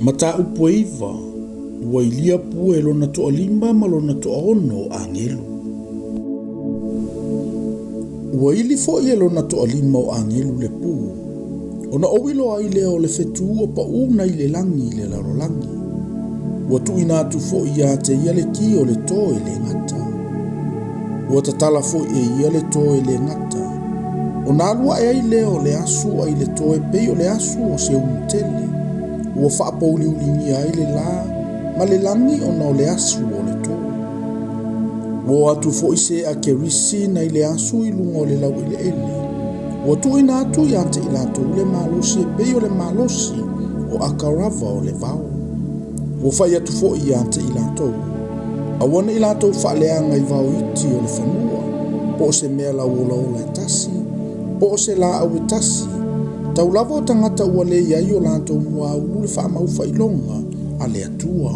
Mataupu e iva, ua ilia pue lona toalima ma lona toaono o agelu. Ua ili foi e lona toalima o agelu le pu, ona ou iloa ai lea o le fetu ua paʻū nai le lagi i le lalolagi. Ua tuuina atu foi ia te ia le ki o le tō e le gata. Ua tatala foi e ia le tō e le gata. Ona alu ae ai lea o le asu ai le tō e pei o le asu o se unu tele. Ua faapouliuligia ai le lā ma le lagi ona o le asu o le tō. Ua o atu foi se a kerisi nai le asu i luga o le laueleele. Ua tuuina atu ia te i latou le malosi e pei o le malosi o akarava o le vao. Ua fai atu foi ia te i latou, aua ne i latou faaleaga i vao iti o le fanua, po o se mea lauolaola e tasi, po o se laau e tasi, tau lava o tagata ua le i ai o latou muaulu le faamau faailoga a le Atua.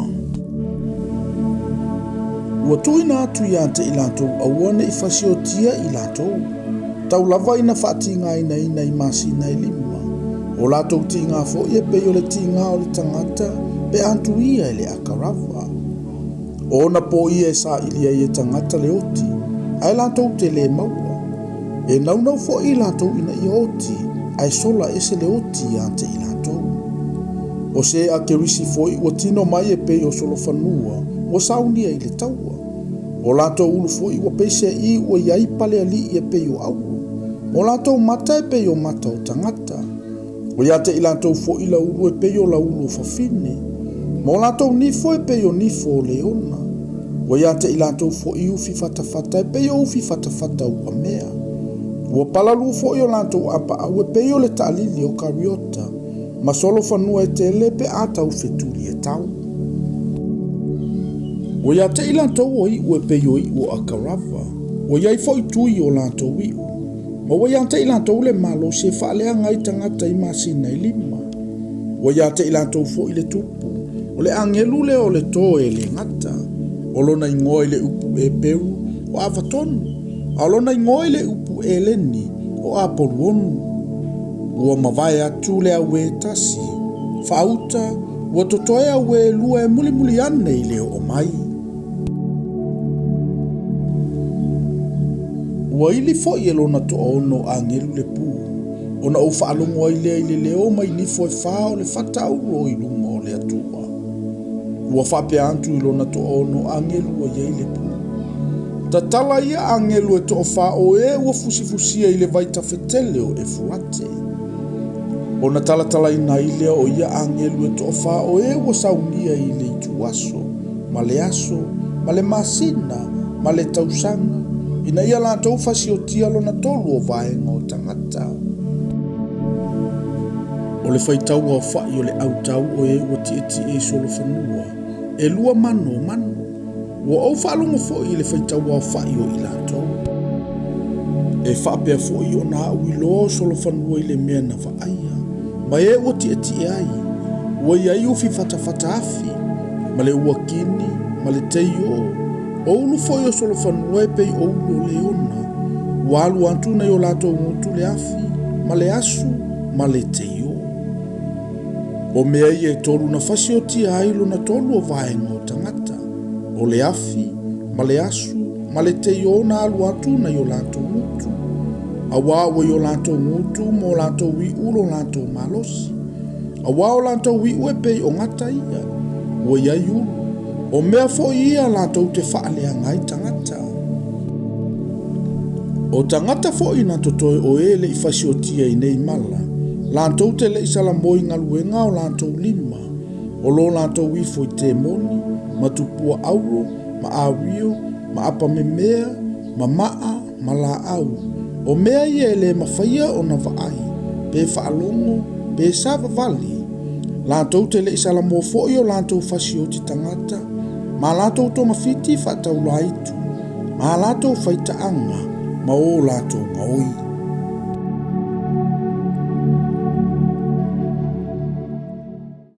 Ua tuuina atu ia te i latou aua ne i fasiotia i latou, tau lava ina faatigainaina i masina e lima, o latou tiga foi e pei o le tiga o le tagata pe a tuia e le akarava. O ona pō ia e saili ai e tagata le oti, ae latou te le maua. E naunau foi i latou ina ia oti, ae sola ese le oti ia te i latou. O se a kerisi foi ua tino mai e pei o solofanua ua saunia i le taua. O latou ulu foi ua pei se i ua i ai palealii e pei o auro. O latou mata e pei o mata o tagata. Ua ia te i latou foi laulu e pei o laulu o fafine, ma o latou nifo e pei o nifo o leona. Ua ia te i latou foi ufi fatafata e pei o ufi fatafata uamea. Ua palalū foi o latou apaau e pei o le taalili o kariota, ma solofanua e tele pe a tau fetuli e tau. Ua ia te i latou o iʻu e pei o iʻu o akarava, ua i ai foi tui o latou iʻu. Ma ua ia te i latou le malosi e faaleaga ai tagata i masina e lima. Ua ia te i latou foi le tupu, o le agelu lea o le tō e le gata. O lona igoa i le upu Eperu, o Avatonu, a o lona igoa i le upu Eleni, o Apoluonu. Ua mavae atu le auē tasi, faauta, ua totoe auē e lua e mulimuli ane i le oo mai. Ua ili foi e lona toaono o agelu le pu, ona ou faalogo ai lea i le leo mai nifo e fā o le fata auro i luga o le Atua. Ua faapea atu i lona toaono o agelu ua i ai le pu. Tatala ia agelu e toafā o e ua fusifusia i le vai tafetele o Efurate. Ona talatalaina ai lea o ia agelu e toafā o e ua saunia i le ituaso, ma le aso, ma le masina, ma le tausaga, ina ia latou fasiotia lona tolu o vaega o tagata. O le faitau aofaʻi o le ʻautau o e ua tietie i solofanua, e lua manu o manu. Ua ou faalogo foi i le faitau aofaʻi o i latou. E faapea foi ona aʻu iloa o solofanua i le mea na vaaia, ma e ua tietie ai, ua i ai ufi fatafata afi, ma le uakini, ma le teiō, o ulu foi o solofanua e pei o ulu o leona, ua alu atu nai o latou gutu le afi, ma le asu, ma le teiō. O mea ia e tolu na fasiotia ai lona tolu o vaega o tagata, o le afi, ma le asu, ma le teiō na alu atu nai o latou gutu. Auā ua i o latou gutu ma o latou iʻu lo latou malosi. Auā o latou iʻu e pei o gata ia, ua i ai ulu, o mea foi ia latou te faaleaga ai tagata. O tagata foi na totoe o e le i fasiotia i nei mala, latou te le i salamo i galuega a o latou lima, o lo latou ifo i temoni, ma tupua auro, ma awio, ma apamemea, ma maa, ma laau, o mea ia e le mafaia ona vaai, pe faalogo, pe savavali. Latou te le i salamo foi o latou fasioti tagata, ma latou togafiti faataulaitu, ma latou faitaaga, ma o latou gaoi.